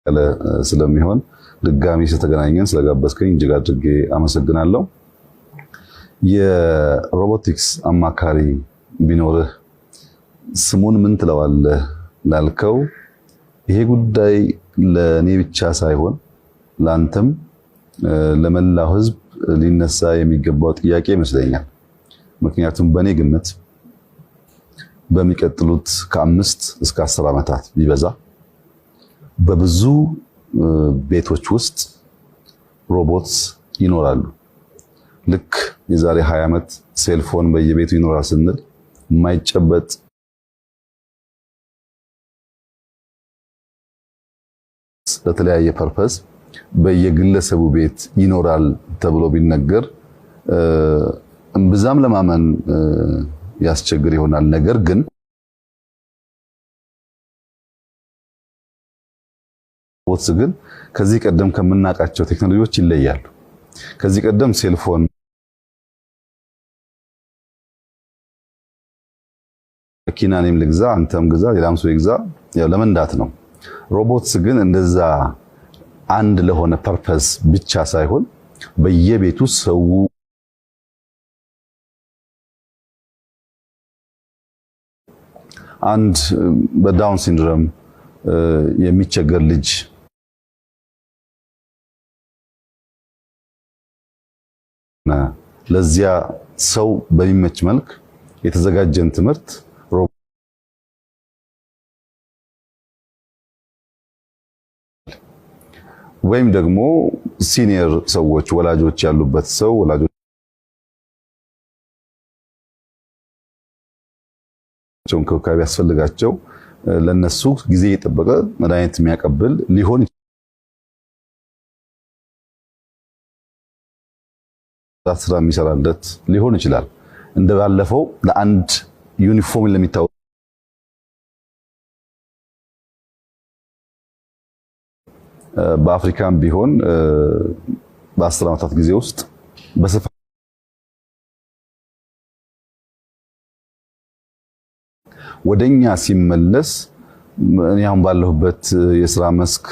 ያለ ስለሚሆን ድጋሚ ስለተገናኘን ስለጋበዝከኝ እጅግ አድርጌ አመሰግናለሁ። የሮቦቲክስ አማካሪ ቢኖርህ ስሙን ምን ትለዋለህ ላልከው፣ ይሄ ጉዳይ ለእኔ ብቻ ሳይሆን ለአንተም ለመላው ሕዝብ ሊነሳ የሚገባው ጥያቄ ይመስለኛል። ምክንያቱም በእኔ ግምት በሚቀጥሉት ከ5 እስከ 10 ዓመታት ቢበዛ በብዙ ቤቶች ውስጥ robots ይኖራሉ። ልክ የዛሬ 20 ዓመት cell phone በየቤቱ ይኖራል ስንል የማይጨበጥ፣ ለተለያየ purpose በየግለሰቡ ቤት ይኖራል ተብሎ ቢነገር እምብዛም ለማመን ያስቸግር ይሆናል። ነገር ግን robots ግን ከዚህ ቀደም ከምናውቃቸው ቴክኖሎጂዎች ይለያሉ። ከዚህ ቀደም cell phone፣ መኪና እኔም ልግዛ፣ አንተም ግዛ፣ ሌላም ሰው ይግዛ፣ ያው ለመንዳት ነው። Robots ግን እንደዛ አንድ ለሆነ purpose ብቻ ሳይሆን በየቤቱ ሰው አንድ በ Down syndrome የሚቸገር ልጅ ለዚያ ሰው በሚመች መልክ የተዘጋጀን ትምህርት ወይም ደግሞ senior ሰዎች፣ ወላጆች ያሉበት ሰው ወላጆች እንክብካቤ ያስፈልጋቸው ለነሱ ጊዜ እየጠበቀ መድኃኒት የሚያቀብል ሊሆን ስራ የሚሰራለት ሊሆን ይችላል። እንደባለፈው ለአንድ ዩኒፎርም ለሚታወቅ በአፍሪካም ቢሆን በ10 ዓመታት ጊዜ ውስጥ በስፋት ወደኛ ሲመለስ እኔ አሁን ባለሁበት የስራ መስክ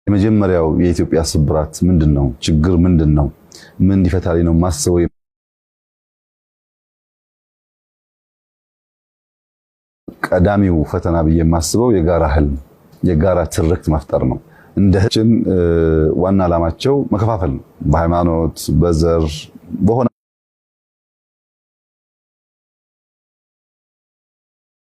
የመጀመሪያው የኢትዮጵያ ስብራት ምንድን ነው? ችግር ምንድን ነው? ምን እንዲፈታልኝ ነው ማስበው? ቀዳሚው ፈተና ብዬ የማስበው የጋራ ህልም፣ የጋራ ትርክት መፍጠር ነው። እንደ ህችን ዋና ዓላማቸው መከፋፈል ነው። በሃይማኖት፣ በዘር፣ በሆነ